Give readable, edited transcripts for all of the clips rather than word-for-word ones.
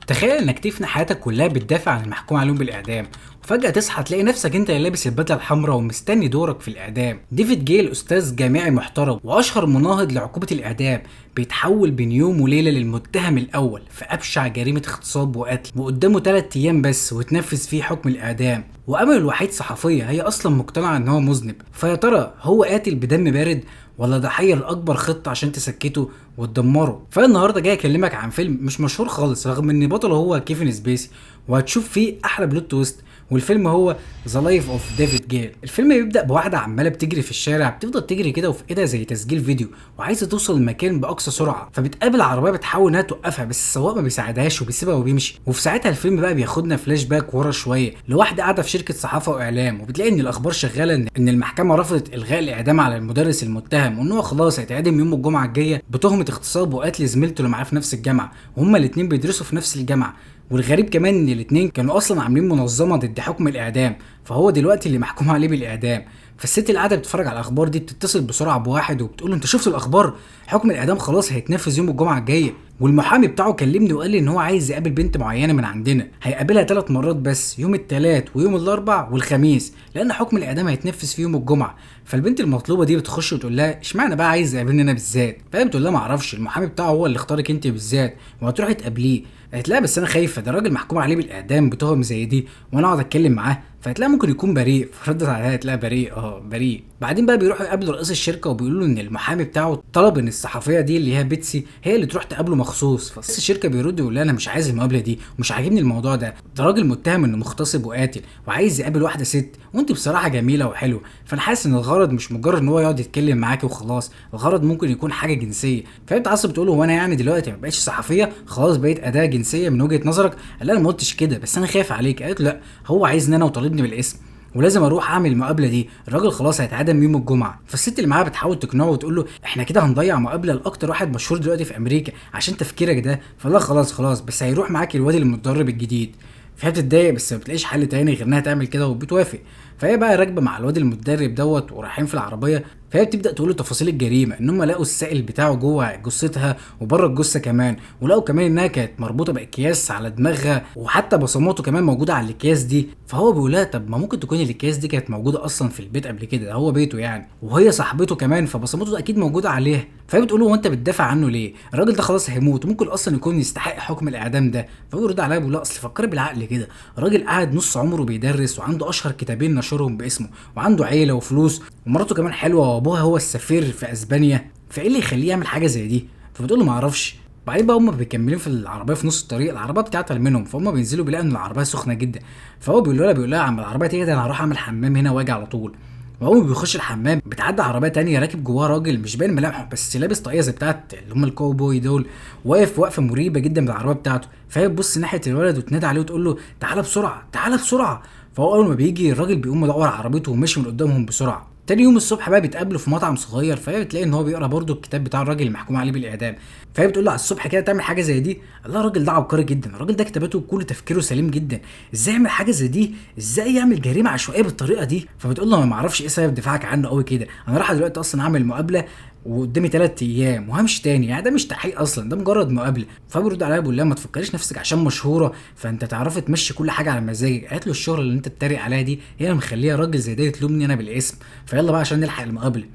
تخيل انك تفنى حياتك كلها بتدافع عن المحكوم عليهم بالاعدام، وفجأة تصحى تلاقي نفسك انت اللي لابس البدلة الحمراء ومستني دورك في الاعدام. ديفيد جيل استاذ جامعي محترم واشهر مناهض لعقوبة الاعدام، بيتحول بين يوم وليلة للمتهم الاول في ابشع جريمة اغتصاب وقتل، وقدامه 3 ايام بس وتنفذ فيه حكم الاعدام. وامله الوحيد صحفية هي اصلا مقتنعة ان هو مذنب، فيا ترى هو قاتل بدم بارد ولا ضحية لأكبر خطة عشان تسكته وتدمره؟ فالنهارده جاي اكلمك عن فيلم مش مشهور خالص رغم ان بطلة هو كيفن سبيسي، وهتشوف فيه احلى plot twist، والفيلم هو The Life of David Gale. الفيلم بيبدا بواحدة عماله بتجري في الشارع، بتفضل تجري كده وفي ايدها زي تسجيل فيديو وعايزه توصل المكان باقصى سرعة، فبتقابل عربية بتحاول انها توقفها بس السواق ما بيساعدهاش وبيسيبها وبيمشي. وفي ساعتها الفيلم بقى بياخدنا فلاش باك ورا شوية لواحدة قاعدة في شركة صحافة واعلام، وبتلاقي ان الاخبار شغالة ان المحكمة رفضت الغاء الاعدام على المدرس المتهم، وان هو خلاص هيتعدم يوم الجمعة الجاية بتهمه اغتصاب وقتل زميلته اللي معاه في نفس الجامعة، وهما الاثنين بيدرسوا في نفس الجامعة. والغريب كمان ان الاثنين كانوا اصلا عاملين منظمة ضد حكم الاعدام، فهو دلوقتي اللي محكوم عليه بالاعدام. فالست اللي قاعدة بتتفرج على الاخبار دي بتتصل بسرعة بواحد وبتقول له انت شفت الاخبار؟ حكم الاعدام خلاص هيتنفذ يوم الجمعة الجاية، والمحامي بتاعه كلمني وقال لي ان هو عايز يقابل بنت معينة من عندنا، هيقابلها 3 مرات بس، يوم الثلاث ويوم الاربع والخميس، لان حكم الاعدام هيتنفذ في يوم الجمعة. فالبنت المطلوبة دي بتخش وتقول لها اشمعنى بقى عايز يقابلني انا بالذات؟ فهي بتقول لها ما اعرفش، المحامي بتاعه هو اللي اختارك انت بالذات وهتروحي تقابليه. قالت لها بس انا خايفة، ده راجل محكوم عليه بالاعدام بتهم زي دي وانا اقعد اتكلم معاه؟ فقالت لها ممكن يكون بريء. فردت عليها قالت لها بريء؟ اه بريء. بعدين بقى بيروحوا يقابلوا رئيس الشركة وبيقولوا له ان المحامي بتاعه طلب ان الصحفية دي اللي هي بيتسي هي اللي تروح تقابله مخصوص. فرئيس الشركة بيرد ويقول لها انا مش عايز المقابلة دي ومش عاجبني الموضوع ده، ده راجل متهم انه مغتصب وقاتل وعايز يقابل واحدة ست، وانت بصراحة جميلة وحلوه، فانا حاسس ان الغرض مش مجرد ان هو يقعد يتكلم معاكي وخلاص، الغرض ممكن يكون حاجة جنسية. فهي بتعصب بتقول له هو انا يعني دلوقتي ما بقتش صحفية، خلاص بقيت اداه جنسية من وجهه نظرك؟ قال لها انا ما قلتش كده بس انا خايف عليك. قالت له لا هو عايزني انا وطالبني بالاسم ولازم اروح اعمل المقابلة دي، الراجل خلاص هيتعدم يوم الجمعة. فالست اللي معاها بتحاول تقنعه وتقول له احنا كده هنضيع مقابله لاكتر واحد مشهور دلوقتي في امريكا عشان تفكيرك ده. فلا خلاص خلاص بس هيروح معاك الواد المتدرب الجديد. فهي بتتضايق بس ما بتلاقيش حل تاني غير انها تعمل كده وبتوافق. فهي بقى راكبه مع الواد المتدرب دوت ورايحين في العربية، فهي بتبدا تقول له تفاصيل الجريمة، ان هم لقوا السائل بتاعه جوه جثتها وبره الجثة كمان، ولقوا كمان انها كانت مربوطة باكياس على دماغها وحتى بصماته كمان موجودة على الاكياس دي. فهو بيقول لها طب ما ممكن تكون الاكياس دي كانت موجودة اصلا في البيت قبل كده، ده هو بيته يعني، وهي صاحبته كمان فبصماته اكيد موجودة عليها. فهي بتقول له هو انت بتدافع عنه ليه؟ الراجل ده خلاص هيموت وممكن اصلا يكون يستحق حكم الاعدام ده. فهو بيرد عليها بيقول لها اصل فكري بالعقل كده، الراجل قعد نص عمره بيدرس وعنده اشهر كتابين نشرهم باسمه وعنده عيله وفلوس ومراته كمان حلوة وابوها هو السفير في اسبانيا، فايه اللي يخليه يعمل حاجة زي دي؟ فبتقول له ما اعرفش. بعدين بقى هم بيكملين في العربية في نص الطريق العربية بتعطل منهم، فهم بينزلوا بيلاقوا ان العربية سخنة جدا، فهو بيقول لها عم العربية تهدى انا هروح اعمل حمام هنا واجي على طول. وهو بيخش الحمام بتعدي عربية تانية راكب جواها راجل مش باين ملامحه بس لابس طاقية زي بتاعت اللي هم الكاوبوي دول، واقف وقفه مريبه جدا بالعربية بتاعته. فهي بتبص ناحية الولد وتنادي عليه وتقول له تعالى بسرعة تعالى بسرعة. فهو اول ما بيجي الراجل بيقوم مدور عربيته ومشي من قدامهم بسرعة. تاني يوم الصبح بقى بيتقابلوا في مطعم صغير، فهي بتلاقي ان هو بيقرا برضه الكتاب بتاع الراجل المحكوم عليه بالاعدام. فهي بتقول له على الصبح كده تعمل حاجة زي دي؟ الله الراجل ده عبقري جدا، الراجل ده كتاباته كل تفكيره سليم جدا، ازاي يعمل حاجة زي دي؟ ازاي يعمل جريمة عشوائية بالطريقة دي؟ فبتقول له ما اعرفش ايه سبب دفاعك عنه قوي كده، انا رايحة دلوقتي اصلا اعمل مقابله وقدامي 3 ايام وهمشي تاني، يعني ده مش تحقيق اصلا ده مجرد مقابله. فبيرد عليها بيقول لها ما تفكريش نفسك عشان مشهورة فانت تعرفي تمشي كل حاجة على مزاجك. قالت له الشهرة اللي انت بتتريق عليها دي هي اللي مخليها راجل زي ده يطلبني انا بالاسم، فيلا بقى عشان نلحق المقابلة.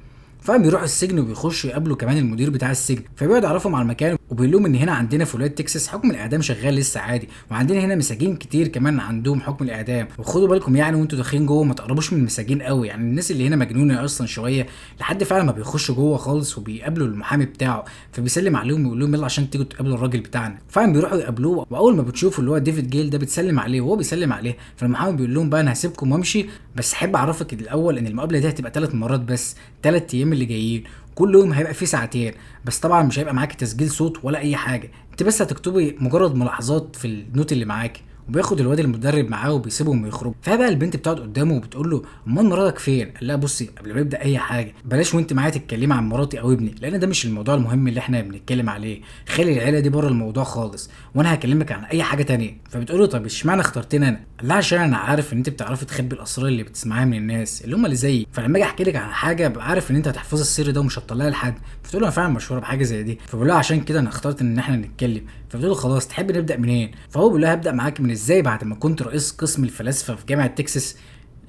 فبيروحوا السجن وبيخشوا يقابلوا كمان المدير بتاع السجن، فبيقعد يعرفهم على المكان وبيقول لهم ان هنا عندنا في ولاية تكساس حكم الاعدام شغال لسه عادي، وعندنا هنا مساجين كتير كمان عندهم حكم الاعدام، وخدوا بالكم يعني وانتوا داخلين جوه ما تقربوش من المساجين قوي، يعني الناس اللي هنا مجنونة اصلا شوية، لحد فعلا ما بيخشوا جوه خالص وبيقابلوا المحامي بتاعه، فبيسلم عليهم ويقول لهم يلا عشان تيجوا تقابلوا الراجل بتاعنا. فعلا بيروحوا يقابلوه، واول ما بتشوفوا اللي هو ديفيد جيل ده بتسلم عليه وهو بيسلم عليه. فالمحامي بيقول لهم بقى انا هسيبكم وامشي، بس احب اعرفك الاول ان المقابلة دي هتبقى 3 مرات بس، 3 ايام اللي جايين، كل يوم هيبقى فيه ساعتين بس، طبعا مش هيبقى معاكي تسجيل صوت ولا اي حاجة، انت بس هتكتبي مجرد ملاحظات في ال note اللي معاكي. وبياخد الواد المدرب معاه وبيسيبهم ويخرجوا. فبقى البنت بتقعد قدامه وبتقول له امال مراتك فين؟ قال لها بصي قبل ما يبدا اي حاجة بلاش وانت معايا تتكلمي عن مراتي او ابني، لان ده مش الموضوع المهم اللي احنا بنتكلم عليه، خلي العيلة دي بره الموضوع خالص وانا هكلمك عن اي حاجة تانية. فبتقول له طب اشمعنى اخترتني انا؟ قال لها عشان انا عارف ان انت بتعرفي تخبي الاسرار اللي بتسمعيها من الناس اللي هم اللي زيي، فلما اجي احكي لك عن حاجة ابقى عارف ان انت هتحفظي السر ده ومش هتطلعيه لحد. فتقول له انا فعلا مشهورة بحاجة زي دي. فبقول لها عشان كده انا اخترت ان احنا نتكلم. فبتقول له خلاص تحب نبدا منين؟ فهو بيقول لها هبدا معاك من ازاي بعد ما كنت رئيس قسم الفلاسفة في جامعه تكساس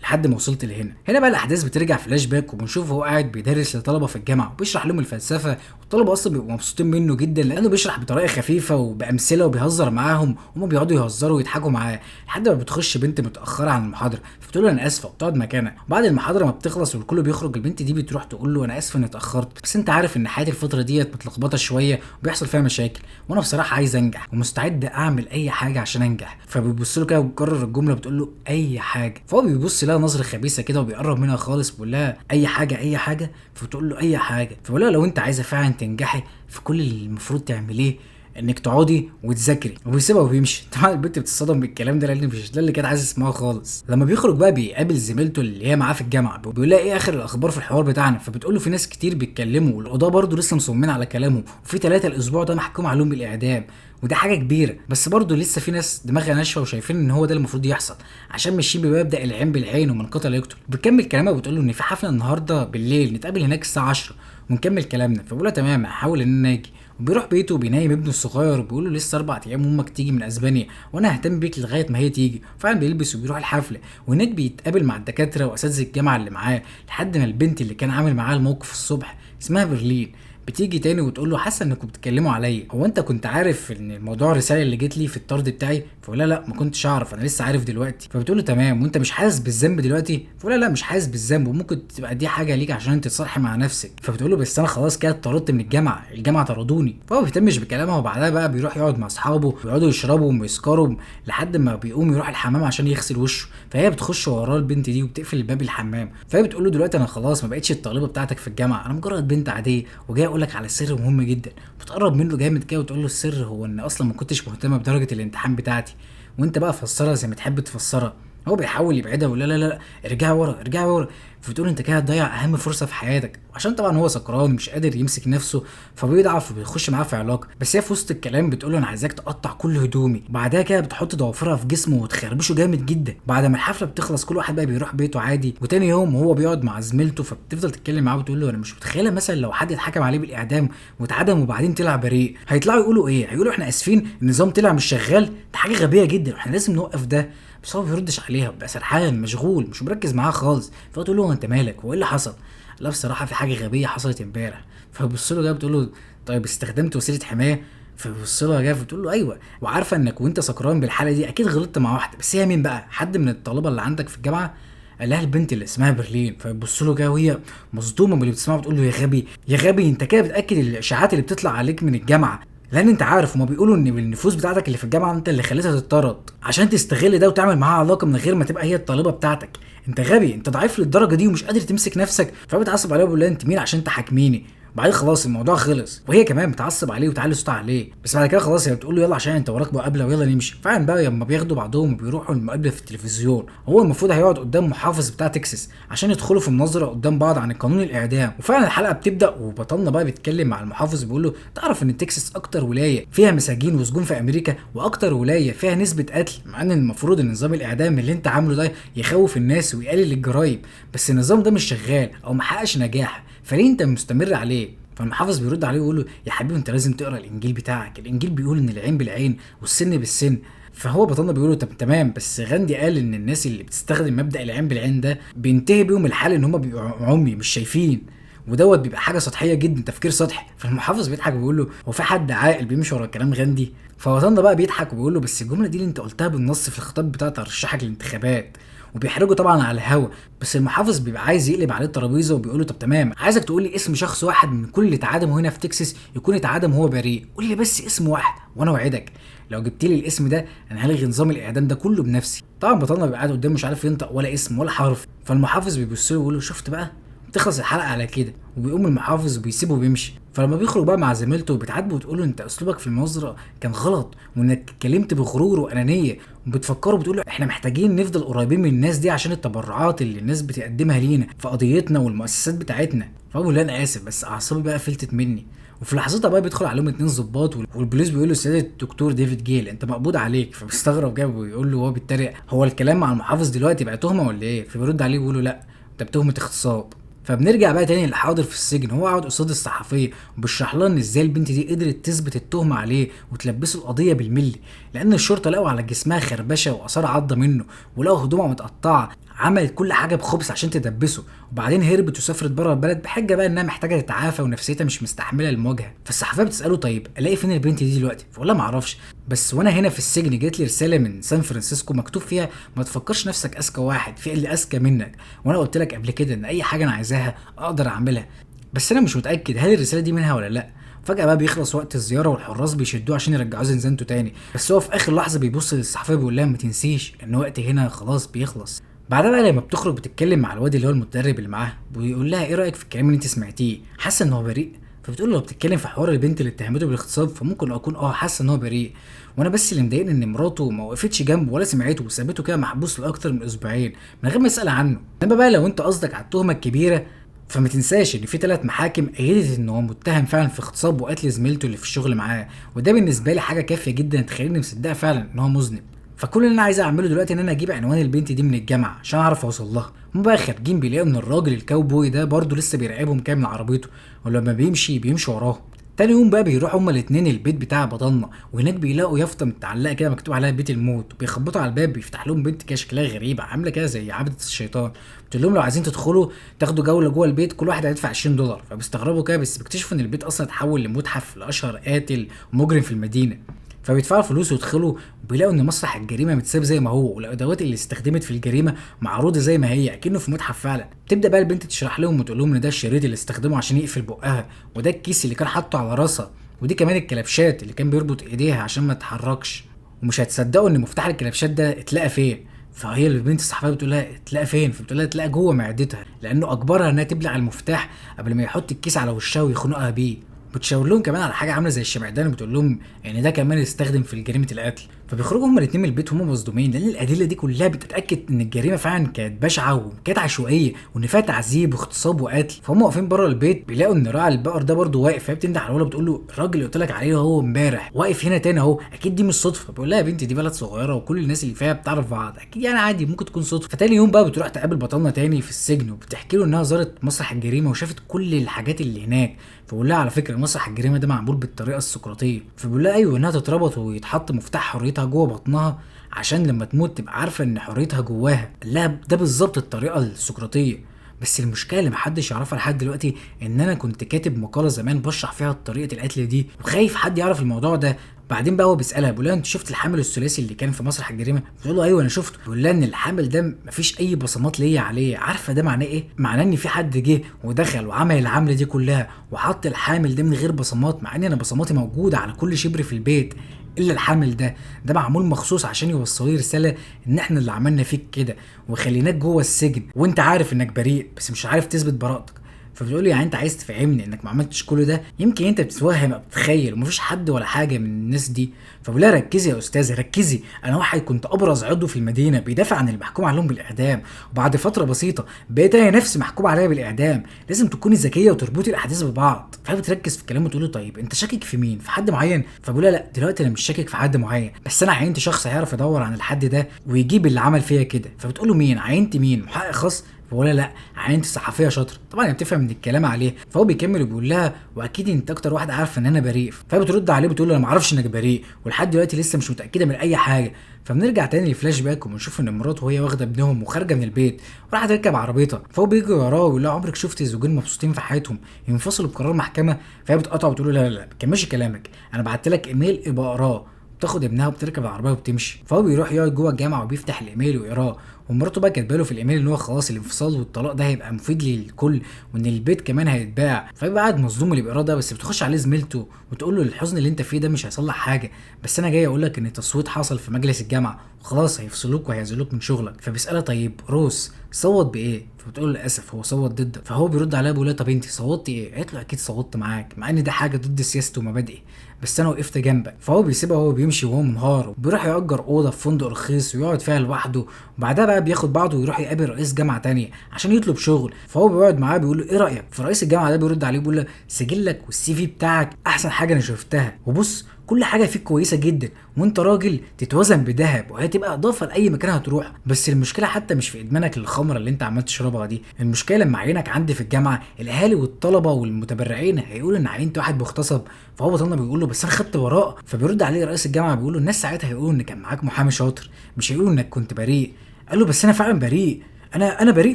لحد ما وصلت لهنا. هنا بقى الاحداث بترجع فلاش باك، وبنشوف هو قاعد بيدرس لطلبه في الجامعة وبيشرح لهم الفلسفة، والطلبة اصلا بيبقوا مبسوطين منه جدا لانه بيشرح بطريقة خفيفة وبامثله وبيهزر معاهم، وهم بيقعدوا يهزروا ويضحكوا معاه لحد ما بتخش بنت متاخرة عن المحاضرة، فبتقول له انا اسفه وبتقعد مكانها. بعد المحاضرة ما بتخلص والكل بيخرج، البنت دي بتروح تقول له انا اسفه اني اتاخرت، بس انت عارف ان حياتي الفترة ديت متلخبطه شوية وبيحصل فيها مشاكل، وانا بصراحة عايز انجح ومستعد اعمل اي حاجة عشان انجح. فبيبص له كده وبيكرر الجملة بتقول له اي حاجة، فهو بيبص لها نظره خبيثة كده وبيقرب منها خالص بيقول لها اي حاجة اي حاجة، فبتقول له اي حاجة. فبيقول لها لو انت عايزه فعلا تنجحي في كل اللي المفروض تعمليه انك تقعدي وتذاكري، وبيسيبها وبيمشي. طبعا البنت بتتصدم بالكلام ده لان مش ده اللي كانت عايزه تسمعه خالص. لما بيخرج بقى بيقابل زميلته اللي هي معاه في الجامعة، بيقول لها ايه اخر الاخبار في الحوار بتاعنا؟ فبتقول له في ناس كتير بيتكلموا والقضاه برضه لسه مصممين على كلامهم، وفي 3 الاسبوع ده محكوم عليهم بالاعدام، وده حاجة كبيرة، بس برضه لسه في ناس دماغها ناشفة وشايفين ان هو ده المفروض يحصل عشان ماشيين بمبدا العين بالعين ومن قتل يقتل. بتكمل كلامها وبتقول له ان في حفلة النهارده بالليل نتقابل هناك الساعة 10 ونكمل كلامنا. فبيقول لها تمام هحاول ان انا اجي. وبيروح بيته وبينيم ابنه الصغير وبيقول له لسه 4 ايام امك تيجي من اسبانيا وانا ههتم بيك لغاية ما هي تيجي. فعلا بيلبس وبيروح الحفلة، وهناك بيتقابل مع الدكاترة واساتذه الجامعة اللي معاه، لحد ما البنت اللي كان عامل معاها الموقف الصبح اسمها برلين بتيجي تاني وتقول له حاسه انكم بتتكلموا عليا، هو انت كنت عارف ان الموضوع الرسالة اللي جت لي في الطرد بتاعي؟ فبقول لها لا ما كنتش اعرف، انا لسه عارف دلوقتي. فبتقول له تمام وانت مش حاسس بالذنب دلوقتي؟ فبقول لها لا مش حاسس بالذنب، وممكن تبقى دي حاجة ليك عشان انت تصالحي مع نفسك. فبتقول له بس انا خلاص كده اتطردت من الجامعة، الجامعة طردوني. فهو ما بيهتمش بكلامها، وبعدها بقى بيروح يقعد مع اصحابه ويقعدوا يشربوا ويسكروا لحد ما بيقوم يروح الحمام عشان يغسل وشه. فهي بتخش وراه البنت دي وبتقفل الباب الحمام. فهي بتقول له دلوقتي انا خلاص ما بقتش الطالبة بتاعتك في الجامعة، انا مجرد بنت عادية وجاي اقول لك على سر مهم جدا. بتقرب منه جامد كده وتقول له السر هو ان اصلا ما كنتش مهتمة بدرجة الامتحان بتاعتي، وانت بقى فسرها زي ما تحب تفسرها. هو بيحاول يبعدها ولا لا لا لا ارجعي ورا ارجعي ورا. فبتقول انت كده هتضيع اهم فرصة في حياتك، وعشان طبعا هو سكران مش قادر يمسك نفسه فبيضعف وبيخش معاه في علاقة. بس هي في وسط الكلام بتقول له انا عايزاك تقطع كل هدومي، وبعدها كده بتحط ضوافرها في جسمه وتخربشه جامد جدا. بعد ما الحفلة بتخلص كل واحد بقى بيروح بيته عادي، وتاني يوم هو بيقعد مع زميلته فبتفضل تتكلم معاه وتقول له انا مش متخيله مثلا لو حد اتحكم عليه بالاعدام واتعدم وبعدين طلع بريء هيطلعوا يقولوا ايه؟ هيقولوا احنا اسفين النظام طلع مش شغال، ده حاجة غبية جدا واحنا لازم نوقف ده. بس هو ما بيردش عليها، بيبقى سرحان مشغول مش مركز معاها خالص. فتقول له انت مالك هو ايه اللي حصل؟ لا بصراحة في حاجة غبية حصلت امبارح. فبص له ده بتقول له طيب استخدمت وسيلة حماية؟ فبص لها جاي فبتقول له ايوه، وعارفه انك وانت سكران بالحالة دي اكيد غلطت مع واحدة، بس هي مين بقى؟ حد من الطلبة اللي عندك في الجامعة؟ قال لها البنت اللي اسمها برلين. فبتبص له كده وهي مصدومة من اللي بتسمعه بتقول له يا غبي يا غبي انت كده بتاكد الاشاعات اللي بتطلع عليك من الجامعة، لان انت عارف هما بيقولوا ان بالنفوذ بتاعتك اللي في الجامعة انت اللي خليتها تتطرد عشان تستغل ده وتعمل معاها علاقة من غير ما تبقى هي الطالبة بتاعتك. انت غبي، انت ضعيف للدرجة دي ومش قادر تمسك نفسك. فبتعصب عليه وبيقول لها انت مين عشان تحاكميني؟ بعدين خلاص الموضوع خلص، وهي كمان بتعصب عليه وتعلي صوتها عليه. بس بعد كده خلاص هي بتقول له يلا عشان انت وراك مقابله ويلا نمشي. فعلا بقى لما بياخدوا بعضهم وبيروحوا المقابلة في التلفزيون، هو المفروض هيقعد قدام محافظ بتاع تكساس عشان يدخلوا في مناظرة قدام بعض عن قانون الاعدام. وفعلا الحلقة بتبدا وبطلنا بقى بيتكلم مع المحافظ بيقول له تعرف ان تكساس اكتر ولاية فيها مساجين وسجون في امريكا واكتر ولاية فيها نسبه قتل، مع ان المفروض ان نظام الاعدام اللي انت عامله ده يخوف الناس ويقلل الجرايم، بس النظام ده مش شغال او محققش نجاح، فليه انت مستمر عليه؟ فالمحافظ بيرد عليه ويقول له يا حبيبي انت لازم تقرا الانجيل بتاعك، الانجيل بيقول ان العين بالعين والسن بالسن. فهو بطلنا بيقول له طب تمام، بس غاندي قال ان الناس اللي بتستخدم مبدا العين بالعين ده بينتهي بيهم الحال ان هم بيبقوا عمي مش شايفين، ودوت بيبقى حاجة سطحية جدا، تفكير سطحي. فالمحافظ بيضحك وبيقول له هو في حد عاقل بيمشي ورا كلام غاندي؟ فبطلنا بقى بيضحك وبيقول له بس الجملة دي اللي انت قلتها بالنص في الخطاب بتاع ترشحك للانتخابات، وبيحرجه طبعا على الهوا. بس المحافظ بيبقى عايز يقلب عليه الترابيزة وبيقول له طب تمام، عايزك تقول لي اسم شخص واحد من كل اللي اتعدموا هنا في تكساس يكون اتعدم وهو بريء، قول لي بس اسم واحد وانا اوعدك لو جبت لي الاسم ده انا هلغي نظام الاعدام ده كله بنفسي. طبعا بطلنا بيبقى قاعد قدامه مش عارف ينطق ولا اسم ولا حرف. فالمحافظ بيبص له ويقول له شفت بقى، بتخلص الحلقة على كده، وبيقوم المحافظ وبيسيبه وبيمشي. فلما بيخرج بقى مع زميلته بتعاتبه وتقول له انت اسلوبك في المناظرة كان غلط، وانك اتكلمت بغرور وانانيه، وبتفكره بتقول له احنا محتاجين نفضل قريبين من الناس دي عشان التبرعات اللي الناس بتقدمها لينا في قضيتنا والمؤسسات بتاعتنا. فهو بيقول انا اسف بس اعصابي بقى فلتت مني. وفي لحظتها بقى بيدخل عليهم 2 ظباط، والبوليس بيقول له سيادة الدكتور ديفيد جيل انت مقبوض عليك. فبيستغرب كده وبيقول له وهو بيتريق هو الكلام مع المحافظ دلوقتي بقى تهمه ولا ايه؟ فبيرد عليه ويقول له لا انت بتهمه اغتصاب. فبنرجع بقى تاني للحاضر في السجن، هو قاعد قصاد الصحفية وبيشرح لها ان ازاي البنت دي قدرت تثبت التهمة عليه وتلبسه القضية بالملي، لان الشرطة لقوا على جسمها خربشه واثار عضه منه، ولقوا هدومها متقطعه، عملت كل حاجة بخبث عشان تدبسه، وبعدين هربت وسافرت بره البلد بحجة بقى انها محتاجه تتعافى ونفسيتها مش مستحمله المواجهة. فالصحفيه بتساله طيب الاقي فين البنت دي دلوقتي؟ فقول لها ما اعرفش، بس وانا هنا في السجن جات لي رسالة من سان فرانسيسكو مكتوب فيها ما تفكرش نفسك اذكى واحد، في اللي اذكى منك، وانا قلت لك قبل كده ان اي حاجة انا عايزاها اقدر اعملها، بس انا مش متاكد هل الرسالة دي منها ولا لا. فجأة بقى بيخلص وقت الزيارة والحراس بيشدوه عشان يرجعوه زنزانته تاني، بس هو في آخر لحظة بيبص للصحفية بيقول لها ما تنسيش إن وقتي هنا خلاص بيخلص. بعدها بقى لما بتخرج بتتكلم مع الواد اللي هو المدرب اللي معاها، بيقول لها ايه رأيك في الكلام اللي انت سمعتيه؟ حاسة ان هو بريء؟ فبتقول له لو بتتكلم في حوار البنت اللي اتهمته بالاغتصاب فممكن اكون حاسه ان هو بريء، وانا بس اللي مضايقني ان مراته ما وقفتش جنبه ولا سمعته وسابته كده محبوس لاكتر من اسبوعين من غير ما يسال عنه. انما بقى لو انت قصدك على التهمة الكبيرة فما تنساش ان في 3 محاكم ايدت ان هو متهم فعلا في اغتصاب وقتل زميلته اللي في الشغل معاه، وده بالنسبة لي حاجة كافيه جدا تخليني مصدقه فعلا ان هو مذنب. فكل اللي انا عايز اعمله دلوقتي ان انا اجيب عنوان البنت دي من الجامعة عشان اعرف اوصل لها. هم بقى خارجين بيلاقوا ان الراجل الكاوبوي ده برضه لسه بيراقبهم كده من عربيته، ولما بيمشي بيمشي وراهم. تاني يوم بقى بيروحوا هما الاثنين البيت بتاع بطلنا، وهناك بيلاقوا يافطة متعلقه كده مكتوب عليها بيت الموت، وبيخبطوا على الباب بيفتح لهم بنت كده شكلها غريب عامله كده زي عبده الشيطان، بتقول لهم لو عايزين تدخلوا تاخدوا جولة جوه البيت كل واحد هيدفع $20. فبيستغربوا كده، بس بيكتشفوا ان البيت اصلا اتحول لمتحف لاشهر قاتل ومجرم في المدينة. فبيدفعوا فلوس ويدخلوا، وبيلاقوا ان مسرح الجريمة متساب زي ما هو، والادوات اللي استخدمت في الجريمة معروضة زي ما هي اكنه في متحف فعلا. تبدا بقى البنت تشرح لهم وتقول لهم ان ده الشريط اللي استخدمه عشان يقفل بقها، وده الكيس اللي كان حاطه على راسها، ودي كمان الكلبشات اللي كان بيربط ايديها عشان ما تتحركش. ومش هتصدقوا ان مفتاح الكلبشات ده اتلقى فين. فهي البنت الصحفية بتقول لها اتلقى فين؟ فبتقول لها اتلقى جوه معدتها، لانه اجبرها انها تبلع المفتاح قبل ما يحط الكيس على وشها ويخنقها بيه. بتشاور لهم كمان على حاجة عامله زي الشمعدان وبتقول لهم ان ده كمان استخدم في جريمة القتل. فبيخرجوا هما الاثنين من البيت وهم مصدومين، لان الادلة دي كلها بتتاكد ان الجريمة فعلا كانت بشعة وكانت عشوائية وان فيها تعذيب واغتصاب وقتل. فهم واقفين بره البيت بيلاقوا ان راعي البقر ده برده واقف، فهي بتنده على الولد بتقول له الراجل اللي قلت لك عليه هو امبارح واقف هنا تاني اهو، اكيد دي مش صدفة. بيقول لها يا بنتي دي بلد صغيرة وكل الناس اللي فيها بتعرف بعض، اكيد يعني عادي ممكن تكون صدفة. فتاني يوم بقى بتروح تقابل بطلنا تاني في السجن وبتحكي له انها زارت مسرح الجريمة وشافت كل الحاجات اللي هناك. فبقول لها على فكرة مسرح الجريمة ده معمول بالطريقة السقراطيه. فبيقول لها ايوه، انها تتربط ويتحط مفتاح حريتها جوه بطنها عشان لما تموت تبقى عارفه ان حريتها جواها. قال لها ده بالظبط الطريقة السقراطيه، بس المشكلة اللي محدش يعرفها لحد دلوقتي ان انا كنت كاتب مقاله زمان بشرح فيها طريقه القتل دي وخايف حد يعرف الموضوع ده. بعدين بقى هو بيسالها بيقول لها انت شفت الحامل الثلاثي اللي كان في مسرح الجريمة؟ بتقول له ايوه انا شفته. بيقول لها ان الحامل ده مفيش اي بصمات ليا عليه، عارفه ده معناه ايه؟ معناه ان في حد جه ودخل وعمل العملة دي كلها وحط الحامل ده من غير بصمات، مع ان انا بصماتي موجودة على كل شبر في البيت الا الحامل ده، ده معمول مخصوص عشان يوصل لي رسالة ان احنا اللي عملنا فيك كده وخليناك جوه السجن وانت عارف انك بريء بس مش عارف تثبت براءتك. فبتقول لي يعني انت عايز تفهمني انك ما عملتش كل ده؟ يمكن انت بتتوهم او بتتخيل ومفيش حد ولا حاجة من الناس دي. فبقول لها ركزي يا استاذه ركزي، انا واحد كنت ابرز عضو في المدينة بيدافع عن المحكوم عليهم بالاعدام، وبعد فترة بسيطة بقيت انا نفسي محكوم عليا بالاعدام، لازم تكوني ذكية وتربطي الاحداث ببعض. فهي بتركز في كلامه وتقول له طيب انت شاكك في مين؟ في حد معين؟ فبقول لها لا دلوقتي انا مش شاكك في حد معين، بس انا عينت شخص هيعرف يدور عن الحد ده ويجيب اللي عمل فيا كده. فبتقول له مين؟ عينت مين؟ محقق خاص؟ فبقول لها لا عينت صحفية شاطرة. طبعا هي بتفهم من الكلام عليه. فهو بيكمل وبيقول لها واكيد انت اكتر واحدة عارفه ان انا بريء. فهي بترد عليه بتقول له انا ما اعرفش انك بريء ولحد دلوقتي لسه مش متاكدة من اي حاجة. فبنرجع تاني لفلاش باك وبنشوف ان مراته وهي واخده ابنهم وخارجه من البيت وراح تركب عربيتها. فهو بيجي وراه ويقول لها عمرك شفت زوجين مبسوطين في حياتهم ينفصلوا بقرار محكمة؟ فهي بتقطع وتقول له لا لا لا ما تكملش كلامك، انا بعت لك ايميل ابقى اقراه. بتاخد ابنها وبتركب العربية وبتمشي. فهو بيروح يقعد جوه الجامعة وبيفتح الايميل ويقراه، ومراته بقى كاتبه له في الايميل ان هو خلاص الانفصال والطلاق ده هيبقى مفيد للكل، وان البيت كمان هيتباع. فيبقى قاعد مصدوم اللي بيقراه ده، بس بتخش عليه زميلته وتقول له الحزن اللي انت فيه ده مش هيصلح حاجة، بس انا جاي اقول لك ان التصويت حصل في مجلس الجامعة وخلاص هيفصلوك وهيعزلوك من شغلك. فبيسالها طيب روس صوت بايه؟ فبتقول للاسف هو صوت ضدك. فهو بيرد عليها بيقول لها طب انت صوتي ايه؟ قالت له اكيد صوتت معاك، مع ان ده حاجة ضد سياستي ومبادئي، بس انا وقفت جنبك. فهو بيسيبها وهو بيمشي وهو منهار، وبيروح يأجر اوضة في فندق رخيص ويقعد فيها لوحده. وبعدها بقى بياخد بعضه ويروح يقابل رئيس جامعه تانية عشان يطلب شغل. فهو بيقعد معاه بيقول له ايه رايك؟ فرئيس الجامعة ده بيرد عليه بيقول له سجلك وال CV بتاعك احسن حاجة انا شفتها، وبص كل حاجة فيك كويسة جدا، وانت راجل تتوزن بذهب وهتبقى اضافه لاي مكان هتروح. بس المشكلة حتى مش في ادمانك للخمره اللي انت عمال تشربها دي، المشكلة لما عينك عندي في الجامعة الاهالي والطلبة والمتبرعين هيقولوا ان عينت واحد مغتصب. فهو بطلنا بيقول له بس انا خدت براءه. فبيرد عليه رئيس الجامعة بيقول له الناس ساعتها هيقولوا ان كان معاك محامي شاطر، مش هيقولوا انك كنت بريء. قال له بس انا فعلا بريء، انا بريء